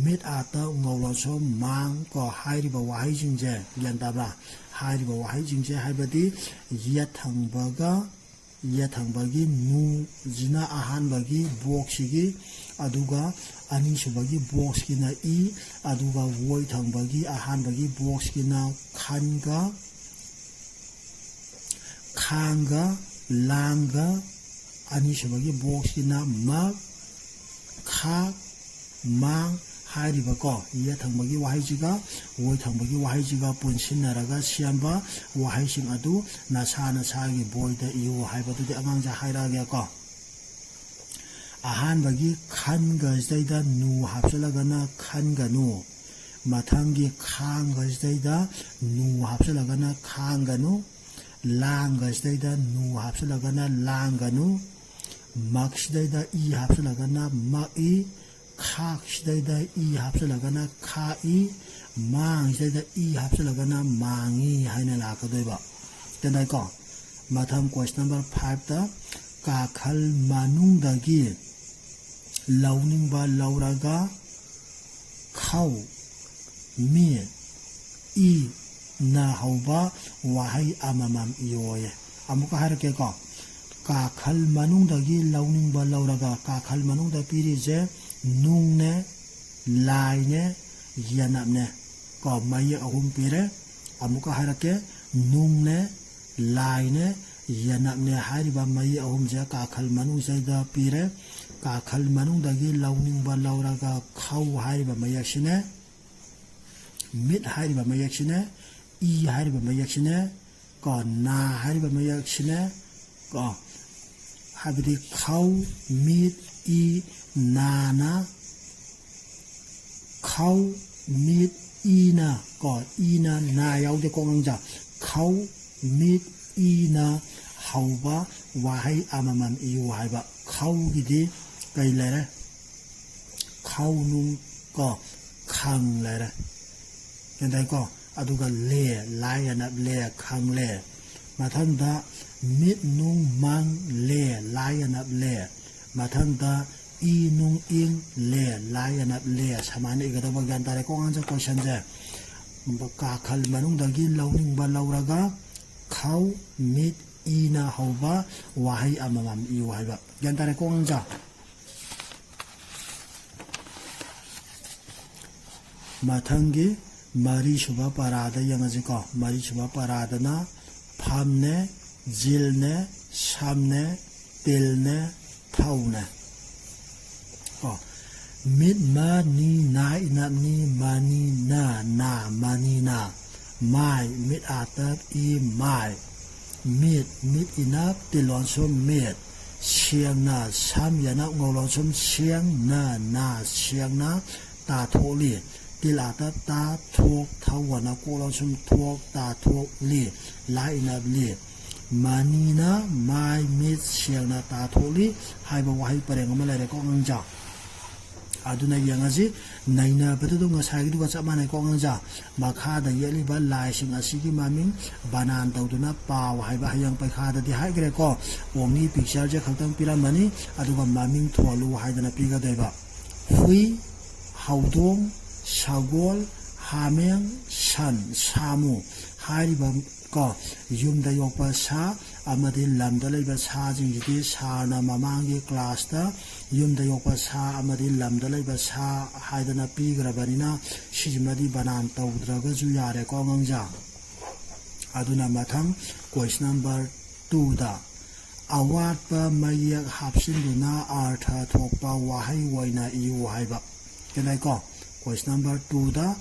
ꯃꯤꯠ ꯑꯥꯇ ꯉꯧ ꯂꯣꯟꯁꯨꯝ ꯃꯥꯡ꯫ ꯀꯣ, ꯍꯥꯏꯔꯤꯕ ꯋꯥꯍꯩꯁꯤꯡꯁꯦ, ꯒ꯭ꯌꯥꯟ ꯇꯥꯕ꯭ꯔꯥ? ꯍꯥꯏꯔꯤꯕ ꯋꯥꯍꯩꯁꯤꯡꯁꯦ ꯍꯥꯏꯕꯗꯤ ꯌꯦꯠ ꯊꯪꯕꯒ ꯌꯦꯠ ꯊꯪꯕꯒꯤ ꯅꯨꯁꯤꯅ ꯑꯍꯥꯟꯕꯒꯤ ꯕꯣꯛꯁꯁꯤꯒꯤ, ꯑꯗꯨꯒ ꯑꯅꯤꯁꯨꯕꯒꯤ ꯕꯣꯛꯁꯀꯤꯅ ꯏ, ꯑꯗꯨꯒ ꯑꯣꯏ ꯊꯪꯕꯒꯤ ꯑꯍꯥꯟꯕꯒꯤ ꯕꯣꯛꯁꯀꯤꯅ ꯈꯟꯒ, ꯈꯥꯡꯒ, ꯂꯥꯡꯒ, ꯑꯅꯤꯁꯨꯕꯒꯤ ꯕꯣꯛꯁꯀꯤꯅ ꯃꯛ, ꯈꯥꯛ, ꯃꯥꯡ ꯍꯥꯏꯔꯤꯕꯀꯣ, ꯌꯦꯠ ꯊꯪꯕꯒꯤ ꯋꯥꯍꯩꯁꯤꯒ ꯑꯣꯏ ꯊꯪꯕꯒꯤ ꯋꯥꯍꯩꯁꯤꯒ ꯄꯨꯟꯁꯤꯟꯅꯔꯒ ꯁꯦꯝꯕ ꯋꯥꯍꯩꯁꯤꯡ ꯑꯗꯨ ꯅꯁꯥ ꯅꯁꯥꯒꯤ ꯕꯣꯏꯗ ꯏꯌꯨ ꯍꯥꯏꯕꯗꯨꯗꯤ ꯑꯉꯥꯡꯁꯦ ꯍꯥꯏꯔꯛꯑꯒꯦꯀꯣ꯫ ꯑꯍꯥꯟꯕꯒꯤ ꯈꯟꯒꯁꯤꯗꯩꯗ ꯅꯨ ꯍꯥꯞꯆꯤꯜꯂꯒꯅ ꯈꯟꯒꯅꯨ꯫ ꯃꯊꯪꯒꯤ ꯈꯥꯡꯒꯁꯤꯗꯩꯗ ꯅꯨ ꯍꯥꯞꯆꯤꯜꯂꯒꯅ ꯈꯥꯡꯒꯅꯨ꯫ ꯂꯥꯡꯒꯁꯤꯗꯩꯗ ꯅꯨ ꯍꯥꯞꯆꯤꯜꯂꯒꯅ ꯂꯥꯡꯒꯅꯨ꯫ ꯃꯛꯁꯤꯗꯩꯗ ꯏ ꯍꯥꯞꯆꯤꯜꯂꯒꯅ ꯃꯛꯏ꯫ ꯈꯥꯛꯁꯤꯗꯩꯗ ꯏ ꯍꯥꯞꯆꯤꯜꯂꯒꯅ ꯈꯥꯛꯏ꯫ ꯃꯥꯡꯁꯤꯗꯩꯗ ꯏ ꯍꯥꯞꯆꯤꯜꯂꯒꯅ ꯃꯥꯡꯉꯤ ꯍꯥꯏꯅ ꯂꯥꯛꯀꯗꯣꯏꯕ꯫ ꯒ꯭ꯌꯥꯟ ꯇꯥꯏꯀꯣ? ꯃꯊꯪ question number fiveꯇ ꯀꯥꯈꯜ ꯃꯅꯨꯡꯗꯒꯤ ꯂꯧꯅꯤꯡꯕ ꯂꯧꯔꯒ ꯈꯧ, ꯃꯤꯠ, ꯏ, ꯅ ꯍꯧꯕ ꯋꯥꯍꯩ ꯑꯃꯃꯝ ꯏꯌꯣꯌꯦ꯫ ꯑꯃꯨꯛꯀ ꯍꯥꯏꯔꯛꯀꯦꯀꯣ꯫ ꯀꯥꯈꯜ ꯃꯅꯨꯡꯗꯒꯤ ꯂꯧꯅꯤꯡꯕ ꯂꯧꯔꯒ, ꯀꯥꯈꯜ ꯃꯅꯨꯡꯗ ꯄꯤꯔꯤꯁꯦ ꯅꯨꯡꯅꯦ, ꯂꯥꯏꯅꯦ, ꯌꯦꯅꯞꯅꯦ꯫ ꯀꯣ, ꯃꯌꯦꯛ ꯑꯍꯨꯝ ꯄꯤꯔꯦ꯫ ꯑꯃꯨꯛꯀ ꯍꯥꯏꯔꯛꯀꯦ, ꯅꯨꯡꯅꯦ, ꯂꯥꯏꯅꯦ, ꯌꯦꯅꯞꯅꯦ ꯍꯥꯏꯔꯤꯕ ꯃꯌꯦꯛ ꯑꯍꯨꯝꯁꯦ ꯀꯥꯈꯜ ꯃꯅꯨꯡꯁꯤꯗꯩꯗ ꯄꯤꯔꯦ꯫ ꯀꯥꯈꯜ ꯃꯅꯨꯡꯗꯒꯤ ꯂꯧꯅꯤꯡꯕ ꯂꯧꯔꯒ ꯈꯧ ꯍꯥꯏꯔꯤꯕ ꯃꯌꯦꯛꯁꯤꯅꯦ, ꯃꯤꯠ ꯍꯥꯏꯔꯤꯕ ꯃꯌꯦꯛꯁꯤꯅꯦ, ꯏ ꯍꯥꯏꯔꯤꯕ ꯃꯌꯦꯛꯁꯤꯅꯦ, ꯀꯣ, ꯅꯥ ꯍꯥꯏꯔꯤꯕ ꯃꯌꯦꯛꯁꯤꯅꯦ, ꯀꯣ, ꯍꯥꯏꯕꯗꯤ ꯈꯧ, ꯃꯤꯠ, ꯏ, ꯅꯥꯅ, ꯈꯧ, ꯃꯤꯠ, ꯏꯅ, ꯀꯣ, ꯏꯅ, ꯅꯥ ꯌꯥꯎꯗꯦꯀꯣ ꯑꯉꯥꯡꯖꯥ꯫ ꯈꯧ, ꯃꯤꯠ, ꯏꯅ ꯍꯧꯕ ꯋꯥꯍꯩ ꯑꯃꯃꯝ ꯏꯌꯨ ꯍꯥꯏꯕ꯫ ꯈꯧꯒꯤꯗꯤ ꯀꯩ ꯂꯩꯔꯦ? ꯈꯧ ꯅꯨꯡ ꯀꯣ, ꯈꯪ ꯂꯩꯔꯦ꯫ ꯒ꯭ꯌꯥꯟ ꯇꯥꯏꯀꯣ? ꯑꯗꯨꯒ ꯂꯦ, ꯂꯥꯏ ꯑꯅꯞ ꯂꯦ, ꯈꯪꯂꯦ꯫ ꯃꯊꯪꯗ ꯃꯤꯠ ꯅꯨꯡ ꯃꯪ ꯂꯦ, ꯂꯥꯏ ꯑꯅꯞ ꯂꯦ꯫ ꯃꯊꯪꯗ ꯏ ꯅꯨꯡ ꯏꯪ ꯂꯦ, ꯂꯥꯏ ꯑꯅꯞ ꯂꯦ꯫ ꯁꯨꯃꯥꯏꯅ ꯏꯒꯗꯕ, ꯒ꯭ꯌꯥꯟ ꯇꯥꯔꯦꯀꯣ ꯑꯉꯥꯡꯁꯦ? Questionꯁꯦ ꯀꯥꯈꯜ ꯃꯅꯨꯡꯗꯒꯤ ꯂꯧꯅꯤꯡꯕ ꯂꯧꯔꯒ ꯈꯧ, ꯃꯤꯠ, ꯏꯅ ꯍꯧꯕ ꯋꯥꯍꯩ ꯑꯃꯃꯝ ꯏꯌꯨ ꯍꯥꯏꯕ꯫ ꯒ꯭ꯌꯥꯟ ꯇꯥꯔꯦꯀꯣ ꯑꯉꯥꯡꯖꯥ? ꯃꯊꯪꯒꯤ ꯃꯔꯤꯁꯨꯕ ꯄꯔꯥꯗ ꯌꯦꯡꯉꯁꯤꯀꯣ꯫ ꯃꯔꯤꯁꯨꯕ ꯄꯔꯥꯗꯅ ꯐꯝꯅꯦ, ꯖꯤꯜꯅꯦ, ꯁꯝꯅꯦ, ꯇꯤꯜꯅꯦ, ꯊꯧꯅꯦ꯫ ꯀꯣ꯫ ꯃꯤꯠ ꯃ ꯅꯤ ꯅ ꯏꯅꯞ ꯅꯤ ꯃꯅꯤ ꯅ ꯅꯥ ꯃꯅꯤꯅ꯫ ꯃꯥꯏ ꯃꯤꯠ ꯑꯥꯇꯞ ꯏ ꯃꯥꯏ꯫ ꯃꯤꯠ ꯃꯤꯠ ꯏꯅꯞ ꯇꯤꯜ ꯂꯣꯟꯁꯨꯝ ꯃꯤꯠ꯫ ꯁꯦꯡꯅ ꯁꯝ ꯌꯦꯅꯞ ꯉꯧ ꯂꯣꯟꯁꯨꯝ ꯁꯦꯡ ꯅ ꯅꯥ ꯁꯦꯡꯅ ꯇꯥꯊꯣꯛꯂꯤ꯫ ꯇꯤꯜ ꯑꯥꯇꯞ ꯇꯥ ꯊꯣꯛ ꯊꯧ ꯋꯅ ꯀꯣꯛ ꯂꯣꯟꯁꯨꯝ ꯊꯣꯛ ꯇꯥꯊꯣꯛꯂꯤ꯫ ꯂꯥ ꯏꯅꯞ ꯂꯤ꯫ ꯃꯅꯤꯅ ꯃꯥꯏ ꯃꯤꯠ ꯁꯦꯡꯅ ꯇꯥꯊꯣꯛꯂꯤ ꯍꯥꯏꯕ ꯋꯥꯍꯩ ꯄꯔꯦꯡ ꯑꯃ ꯂꯩꯔꯦꯀꯣ ꯑꯉꯥꯡꯖꯥ꯫ ꯑꯗꯨꯅ ꯌꯦꯡꯉꯁꯤ, ꯅꯩꯅꯕꯗꯨꯗ ꯉꯁꯥꯏꯒꯤꯗꯨꯒ ꯆꯞ ꯃꯥꯟꯅꯩꯀꯣ ꯑꯉꯥꯡꯖꯥ꯫ ꯃꯈꯥꯗ ꯌꯦꯛꯂꯤꯕ ꯂꯥꯏꯁꯤꯡ ꯑꯁꯤꯒꯤ ꯃꯃꯤꯡ ꯕꯅꯥꯟ ꯇꯧꯗꯨꯅ ꯄꯥꯎ ꯍꯥꯏꯕ ꯍꯌꯦꯡ ꯄꯩꯈꯥꯗꯗꯤ ꯍꯥꯏꯈ꯭ꯔꯦꯀꯣ꯫ ꯑꯣꯡꯂꯤ ꯄꯤꯛꯆꯔꯁꯦ ꯈꯛꯇꯪ ꯄꯤꯔꯝꯃꯅꯤ, ꯑꯗꯨꯒ ꯃꯃꯤꯡ ꯊꯣꯜꯂꯨ ꯍꯥꯏꯗꯅ ꯄꯤꯒꯗꯣꯏꯕ꯫ ꯍꯨꯏ, ꯍꯧꯗꯣꯡ, ꯁꯒꯣꯜ, ꯍꯥꯃꯦꯡ, ꯁꯟ, ꯁꯥꯃꯨ ꯍꯥꯏꯔꯤꯕ ꯀꯣ, ꯌꯨꯝꯗ ꯌꯣꯛꯄ ꯁꯥ ꯑꯃꯗꯤ ꯂꯝꯗ ꯂꯩꯕ ꯁꯥꯁꯤꯡꯁꯤꯗꯤ ꯁꯥꯔꯅ ꯃꯃꯥꯡꯒꯤ ꯀ꯭ꯂꯥꯁꯇ ꯌꯨꯝꯗ ꯌꯣꯛꯄ ꯁꯥ ꯑꯃꯗꯤ ꯂꯝꯗ ꯂꯩꯕ ꯁꯥ ꯍꯥꯏꯗꯅ ꯄꯤꯈ꯭ꯔꯕꯅꯤꯅ ꯁꯤꯁꯤꯃꯗꯤ ꯕꯅꯥꯟ ꯇꯧꯗ꯭ꯔꯒꯁꯨ ꯌꯥꯔꯦꯀꯣ ꯑꯉꯥꯡꯖꯥ꯫ ꯑꯗꯨꯅ ꯃꯊꯪ question number two ꯗ ꯑꯋꯥꯠꯄ ꯃꯌꯦꯛ ꯍꯥꯞꯆꯤꯟꯗꯨꯅ ꯑꯥꯔꯊ ꯊꯣꯛꯄ ꯋꯥꯍꯩ ꯑꯣꯏꯅ ꯏꯌꯨ ꯍꯥꯏꯕ꯫ ꯒ꯭ꯌꯥꯟ ꯇꯥꯏꯀꯣ? Question number two ꯗ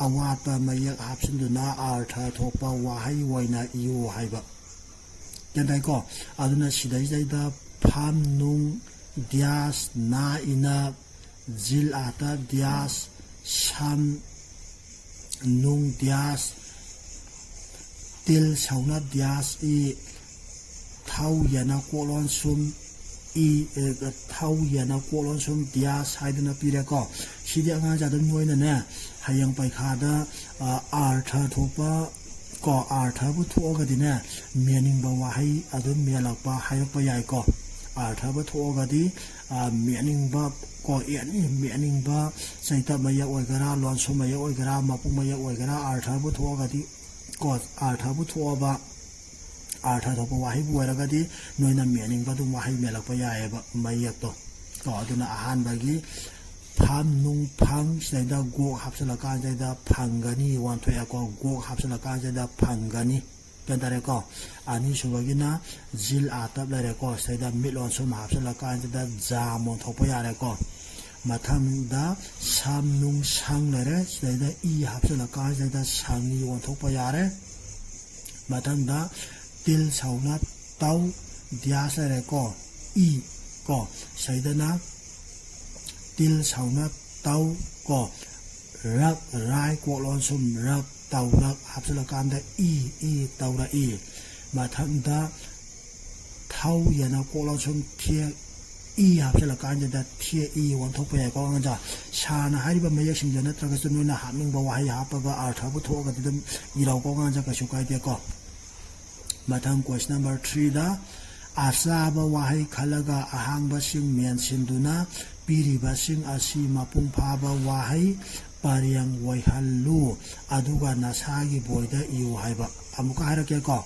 ꯑꯋꯥꯠꯄ ꯃꯌꯦꯛ ꯍꯥꯞꯆꯤꯟꯗꯨꯅ ꯑꯥꯔꯊ ꯊꯣꯛꯄ ꯋꯥꯍꯩ ꯑꯣꯏꯅ ꯏꯌꯨ ꯍꯥꯏꯕ꯫ ꯒ꯭ꯌꯥꯟ ꯇꯥꯏꯀꯣ? ꯑꯗꯨꯅ ꯁꯤꯗꯩꯁꯤꯗꯩꯗ ꯐꯝ ꯅꯨꯡ ꯗ꯭ꯌꯥꯁ ꯅꯥ ꯏꯅꯞ ꯖꯤꯜ ꯑꯥꯇ ꯗ꯭ꯌꯥꯁ ꯁꯝ ꯅꯨꯡ ꯗ꯭ꯌꯥꯁ ꯇꯤꯜ ꯁꯧꯅꯞ ꯗ꯭ꯌꯥꯁ ꯏ ꯊꯧ ꯌꯦꯅ ꯀꯣꯛꯂꯣꯟ ꯁꯨꯝ ꯏ, ꯑꯦ, ꯊꯧ ꯌꯦꯅ ꯀꯣꯛꯂꯣꯟ ꯁꯨꯝ ꯗ꯭ꯌꯥꯁ ꯍꯥꯏꯗꯨꯅ ꯄꯤꯔꯦꯀꯣ꯫ ꯁꯤꯗꯤ ꯑꯉꯥꯡꯁꯦ ꯑꯗꯨꯝ ꯅꯣꯏꯅꯅꯦ ꯍꯌꯦꯡ ꯄꯩꯈꯥꯗ, ꯑ, ꯑꯥꯔꯊ ꯊꯣꯛꯄ ꯀꯣ, ꯑꯥꯔꯊꯕꯨ ꯊꯣꯛꯑꯒꯗꯤꯅꯦ ꯃꯦꯟꯅꯤꯡꯕ ꯋꯥꯍꯩ ꯑꯗꯨꯝ ꯃꯦꯜꯂꯛꯄ ꯍꯥꯏꯔꯛꯄ ꯌꯥꯏꯀꯣ꯫ ꯑꯥꯔꯊꯕꯨ ꯊꯣꯛꯑꯒꯗꯤ, ꯑ, ꯃꯦꯟꯅꯤꯡꯕ ꯀꯣ, ꯑꯦꯅꯤ ꯃꯦꯟꯅꯤꯡꯕ ꯆꯩꯇꯞ ꯃꯌꯦꯛ ꯑꯣꯏꯒꯦꯔꯥ, ꯂꯣꯟꯁꯨꯝ ꯃꯌꯦꯛ ꯑꯣꯏꯒꯦꯔꯥ, ꯃꯄꯨꯡ ꯃꯌꯦꯛ ꯑꯣꯏꯒꯦꯔꯥ, ꯑꯥꯔꯊꯕꯨ ꯊꯣꯛꯑꯒꯗꯤ ꯀꯣ, ꯑꯥꯔꯊꯕꯨ ꯊꯣꯛꯑꯕ ꯑꯥꯔꯊ ꯊꯣꯛꯄ ꯋꯥꯍꯩꯕꯨ ꯑꯣꯏꯔꯒꯗꯤ ꯅꯣꯏꯅ ꯃꯦꯟꯅꯤꯡꯕ ꯑꯗꯨꯝ ꯋꯥꯍꯩ ꯃꯦꯜꯂꯛꯄ ꯌꯥꯏꯑꯕ ꯃꯌꯦꯛꯇꯣ꯫ ꯀꯣ, ꯑꯗꯨꯅ ꯑꯍꯥꯟꯕꯒꯤ ꯐꯝ ꯅꯨꯡ ꯐꯪ, ꯁꯤꯗꯩꯗ ꯒꯣꯛ ꯍꯥꯞꯆꯤꯜꯂꯀꯥꯟꯁꯤꯗ ꯐꯪꯒꯅꯤ ꯑꯣꯟꯊꯣꯛꯑꯦꯀꯣ꯫ ꯒꯣꯛ ꯍꯥꯞꯆꯤꯜꯂꯀꯥꯟꯁꯤꯗ ꯐꯪꯒꯅꯤ꯫ ꯒ꯭ꯌꯥꯟ ꯇꯥꯔꯦꯀꯣ? ꯑꯅꯤꯁꯨꯕꯒꯤꯅ ꯖꯤꯜ ꯑꯥꯇꯞ ꯂꯩꯔꯦꯀꯣ꯫ ꯁꯤꯗꯩꯗ ꯃꯤꯠꯂꯣꯟꯁꯨꯝ ꯍꯥꯞꯆꯤꯜꯂꯀꯥꯟꯁꯤꯗ ꯖꯥꯝ ꯑꯣꯟꯊꯣꯛꯄ ꯌꯥꯔꯦꯀꯣ꯫ ꯃꯊꯪꯗ ꯁꯝ ꯅꯨꯡ ꯁꯪ ꯂꯩꯔꯦ꯫ ꯁꯤꯗꯩꯗ ꯏ ꯍꯥꯞꯆꯤꯜꯂꯀꯥꯟꯁꯤꯗ ꯁꯪꯉꯤ ꯑꯣꯟꯊꯣꯛꯄ ꯌꯥꯔꯦ꯫ ꯃꯊꯪꯗ ꯇꯤꯜ ꯁꯧꯅ ꯇꯧ, ꯗ꯭ꯌꯥꯁ ꯂꯩꯔꯦꯀꯣ꯫ ꯏ ꯀꯣ꯫ ꯁꯤꯗꯩꯗꯅ ꯇꯤꯜ ꯁꯧꯅ ꯇꯧ ꯀꯣ꯫ ꯔꯛ, ꯔꯥꯏ ꯀꯣꯛꯂꯣꯟꯁꯨꯝ ꯔꯛ, ꯇꯧꯔꯛ ꯍꯥꯞꯆꯤꯜꯂꯀꯥꯟꯗ ꯏ, ꯏ ꯇꯧꯔꯛꯏ꯫ ꯃꯊꯪꯗ ꯊꯧ ꯌꯦꯅ ꯀꯣꯛꯂꯣꯟꯁꯨꯝ ꯊꯦꯛ, ꯏ ꯍꯥꯞꯆꯤꯜꯂꯀꯥꯟꯁꯤꯗ ꯊꯦꯛꯏ ꯑꯣꯟꯊꯣꯛꯄ ꯌꯥꯏꯀꯣ ꯑꯉꯥꯡꯁꯥ꯫ ꯁꯥꯔꯅ ꯍꯥꯏꯔꯤꯕ ꯃꯌꯦꯛꯁꯤꯡꯁꯦ ꯅꯠꯇ꯭ꯔꯒꯁꯨ ꯅꯣꯏꯅ ꯍꯥꯞꯅꯤꯡꯕ ꯋꯥꯍꯩ ꯍꯥꯞꯄꯒ ꯑꯥꯔꯊꯕꯨ ꯊꯣꯛꯑꯒꯗꯤ ꯑꯗꯨꯝ ꯏꯔꯥꯎꯀꯣ ꯑꯉꯥꯡꯁꯥ, ꯀꯩꯁꯨ ꯀꯥꯏꯗꯦꯀꯣ꯫ ꯃꯊꯪ question number threeꯗ, ꯑꯆꯥꯕ ꯋꯥꯍꯩ ꯈꯜꯂꯒ ꯑꯍꯥꯡꯕꯁꯤꯡ ꯃꯦꯟꯁꯤꯟꯗꯨꯅ ꯄꯤꯔꯤꯕꯁꯤꯡ ꯑꯁꯤ ꯃꯄꯨꯡ ꯐꯥꯕ ꯋꯥꯍꯩ ꯄꯔꯦꯡ ꯑꯣꯏꯍꯜꯂꯨ, ꯑꯗꯨꯒ ꯅꯁꯥꯒꯤ ꯕꯣꯏꯗ ꯏꯌꯨ ꯍꯥꯏꯕ꯫ ꯑꯃꯨꯛꯀ ꯍꯥꯏꯔꯛꯀꯦꯀꯣ꯫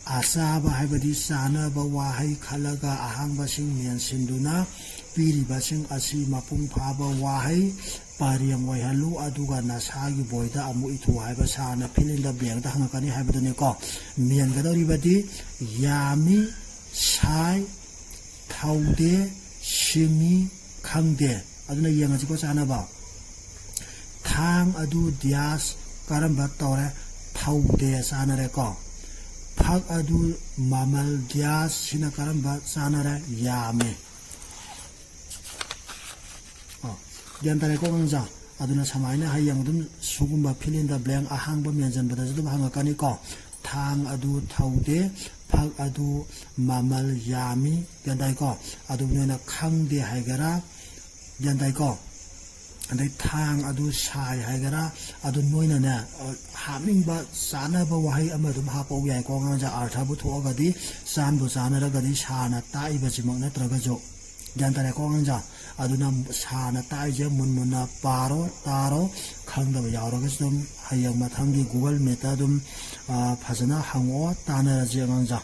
ꯑꯆꯥꯕ ꯍꯥꯏꯕꯗꯤ ꯆꯥꯅꯕ ꯋꯥꯍꯩ ꯈꯜꯂꯒ ꯑꯍꯥꯡꯕꯁꯤꯡ ꯃꯦꯟꯁꯤꯟꯗꯨꯅ ꯄꯤꯔꯤꯕꯁꯤꯡ ꯑꯁꯤ ꯃꯄꯨꯡ ꯐꯥꯕ ꯋꯥꯍꯩ ꯄꯔꯦꯡ ꯑꯣꯏꯍꯜꯂꯨ, ꯑꯗꯨꯒ ꯅꯁꯥꯒꯤ ꯕꯣꯏꯗ ꯑꯃꯨꯛ ꯏꯊꯣꯛꯎ ꯍꯥꯏꯕ꯫ ꯁꯥꯔꯅ fill in the blankꯇ ꯍꯪꯉꯛꯀꯅꯤ ꯍꯥꯏꯕꯗꯨꯅꯤꯀꯣ꯫ ꯃꯦꯟꯒꯗꯧꯔꯤꯕꯗꯤ ꯌꯥꯝꯃꯤ, ꯁꯥꯏ, ꯊꯧꯗꯦ, ꯁꯤꯡꯉꯤ, ꯈꯪꯗꯦ꯫ ꯑꯗꯨꯅ ꯌꯦꯡꯉꯁꯤꯀꯣ ꯆꯥꯅꯕ꯫ ꯊꯥꯡ ꯑꯗꯨ ꯗ꯭ꯌꯥꯁ ꯀꯔꯝꯕ ꯇꯧꯔꯦ? ꯊꯧꯗꯦ ꯆꯥꯅꯔꯦꯀꯣ꯫ ꯐꯛ ꯑꯗꯨ ꯃꯃꯜ ꯗ꯭ꯌꯥꯁ ꯁꯤꯅ ꯀꯔꯝꯕ ꯆꯥꯅꯔꯦ? ꯌꯥꯝꯃꯤ꯫ ꯑꯣ, ꯒ꯭ꯌꯥꯟ ꯇꯥꯔꯦꯀꯣ ꯑꯉꯥꯡꯁꯥ? ꯑꯗꯨꯅ ꯁꯨꯃꯥꯏꯅ ꯍꯌꯦꯡ ꯑꯗꯨꯝ ꯁꯤꯒꯨꯝꯕ fill in the blank ꯑꯍꯥꯡꯕ ꯃꯦꯟꯁꯤꯟꯕꯗꯁꯨ ꯑꯗꯨꯝ ꯍꯪꯉꯛꯀꯅꯤꯀꯣ꯫ ꯊꯥꯡ ꯑꯗꯨ ꯊꯧꯗꯦ, ꯐꯛ ꯑꯗꯨ ꯃꯃꯜ ꯌꯥꯝꯃꯤ, ꯒ꯭ꯌꯥꯟ ꯇꯥꯏꯀꯣ? ꯑꯗꯨ ꯅꯣꯏꯅ ꯈꯪꯗꯦ ꯍꯥꯏꯒꯦꯔꯥ, ꯒ꯭ꯌꯥꯟ ꯇꯥꯏꯀꯣ? ꯑꯗꯩ ꯊꯥꯡ ꯑꯗꯨ ꯁꯥꯏ ꯍꯥꯏꯒꯦꯔꯥ, ꯑꯗꯨ ꯅꯣꯏꯅꯅꯦ, ꯑ, ꯍꯥꯞꯅꯤꯡꯕ ꯆꯥꯅꯕ ꯋꯥꯍꯩ ꯑꯃ ꯑꯗꯨꯝ ꯍꯥꯞꯄꯛꯎ ꯌꯥꯏꯀꯣ ꯑꯉꯥꯡꯁꯦ꯫ ꯑꯥꯔꯊꯕꯨ ꯊꯣꯛꯑꯒꯗꯤ, ꯆꯥꯟꯕꯨ ꯆꯥꯅꯔꯒꯗꯤ ꯁꯥꯔꯅ ꯇꯥꯛꯏꯕꯁꯤꯃꯛ ꯅꯠꯇ꯭ꯔꯒꯁꯨ꯫ ꯒ꯭ꯌꯥꯟ ꯇꯥꯔꯦꯀꯣ ꯑꯉꯥꯡꯁꯥ? ꯑꯗꯨꯅ ꯁꯥꯔꯅ ꯇꯥꯛꯏꯁꯦ ꯃꯨꯟ ꯃꯨꯟꯅ ꯄꯥꯔꯣ, ꯇꯥꯔꯣ꯫ ꯈꯪꯗꯕ ꯌꯥꯎꯔꯒꯁꯨ ꯑꯗꯨꯝ ꯍꯌꯦꯡ ꯃꯊꯪꯒꯤ Google Meetꯇ ꯑꯗꯨꯝ, ꯑ, ꯐꯖꯅ ꯍꯪꯉꯛꯑꯣ, ꯇꯥꯟꯅꯔꯁꯤ ꯑꯉꯥꯡꯁꯥ꯫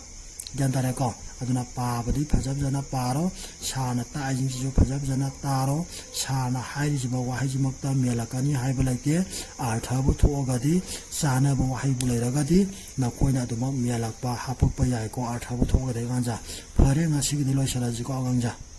ꯒ꯭ꯌꯥꯟ ꯇꯥꯔꯦꯀꯣ? ꯑꯗꯨꯅ ꯄꯥꯕꯗꯤ ꯐꯖ ꯐꯖꯅ ꯄꯥꯔꯣ, ꯁꯥꯔꯅ ꯇꯥꯛꯏꯁꯤꯡꯁꯤꯁꯨ ꯐꯖ ꯐꯖꯅ ꯇꯥꯔꯣ꯫ ꯁꯥꯔꯅ ꯍꯥꯏꯔꯤꯁꯤꯃ ꯋꯥꯍꯩꯁꯤꯃꯛꯇ ꯃꯦꯜꯂꯛꯀꯅꯤ ꯍꯥꯏꯕ ꯂꯩꯇꯦ꯫ ꯑꯥꯔꯊꯕꯨ ꯊꯣꯛꯑꯒꯗꯤ, ꯆꯥꯅꯕ ꯋꯥꯍꯩꯕꯨ ꯂꯩꯔꯒꯗꯤ ꯅꯈꯣꯏꯅ ꯑꯗꯨꯃꯛ ꯃꯦꯜꯂꯛꯄ, ꯍꯥꯞꯄꯛꯄ ꯌꯥꯏꯀꯣ, ꯑꯥꯔꯊꯕꯨ ꯊꯣꯛꯑꯒꯗꯤ ꯑꯉꯥꯡꯁꯥ꯫ ꯐꯔꯦ, ꯉꯁꯤꯒꯤꯗꯤ ꯂꯣꯏꯁꯤꯜꯂꯁꯤꯀꯣ ꯑꯉꯥꯡꯁꯥ꯫